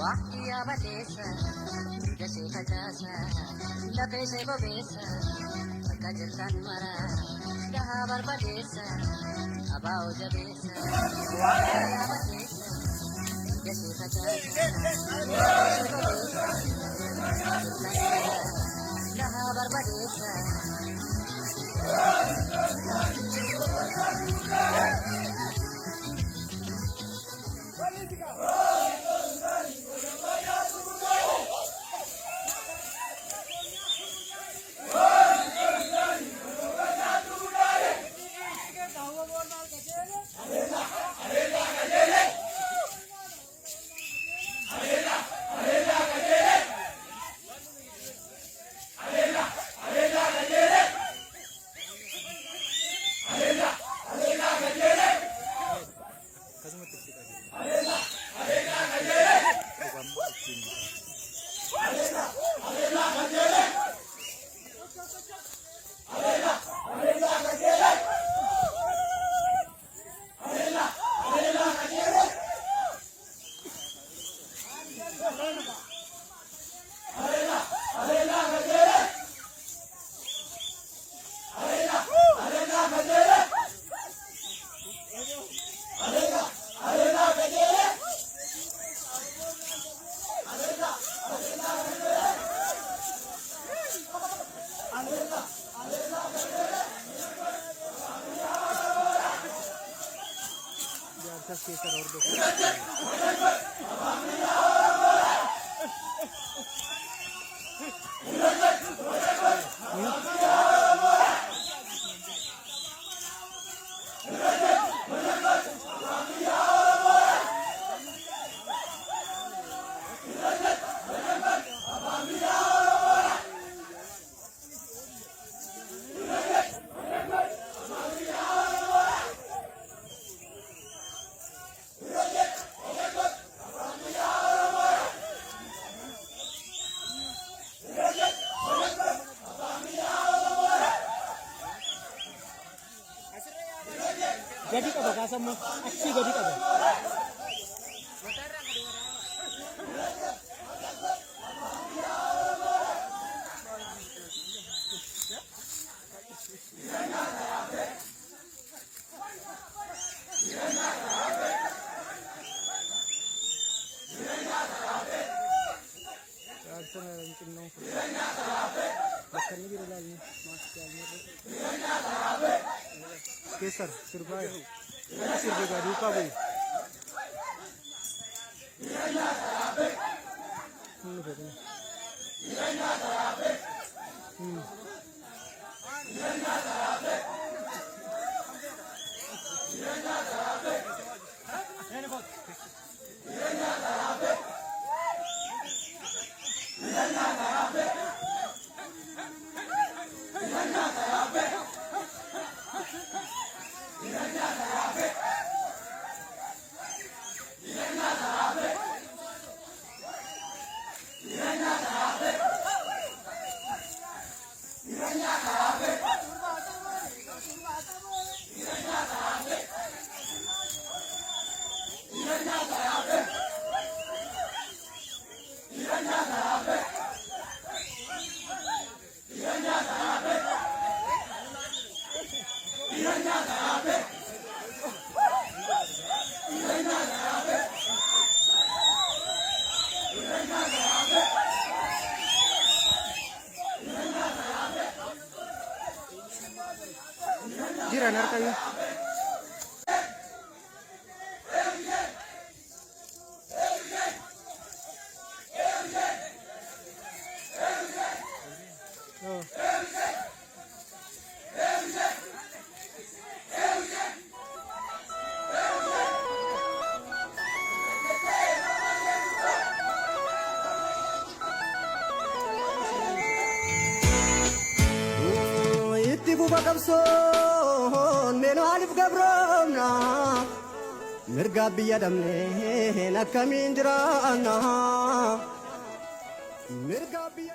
Waqtii balleessa, dhiiga ishee facaasa, lafee ishee bobeessa, bakka jirtan mara, gahaa barbadeessa, abaa'oo jabeessa. Waqtii balleessa, dhiiga ishee facaasa, lafee ishee bobeessa, bakka jirtan mara, gahaa barbadeessa. Akkasumatti itti qajeele. Dhugammoo ittiin ni Jaarsas keessa hordofu. Gadi qaba kaasammoo achii gadi qaba. Jaarsa xinnoo kun. Bakka inni jiru ilaalni maaskii almeerra. Keessar sirbaa jiru. Inni sirbe gaa duukaa bu'u. Hin dhufe kun. Jiran harka iyyuu. Oh. Itti fufa qabsoon mee maaliif gabroomna? Mirga biyya dhabneen akkamiin jiraanna? Mirga biyya.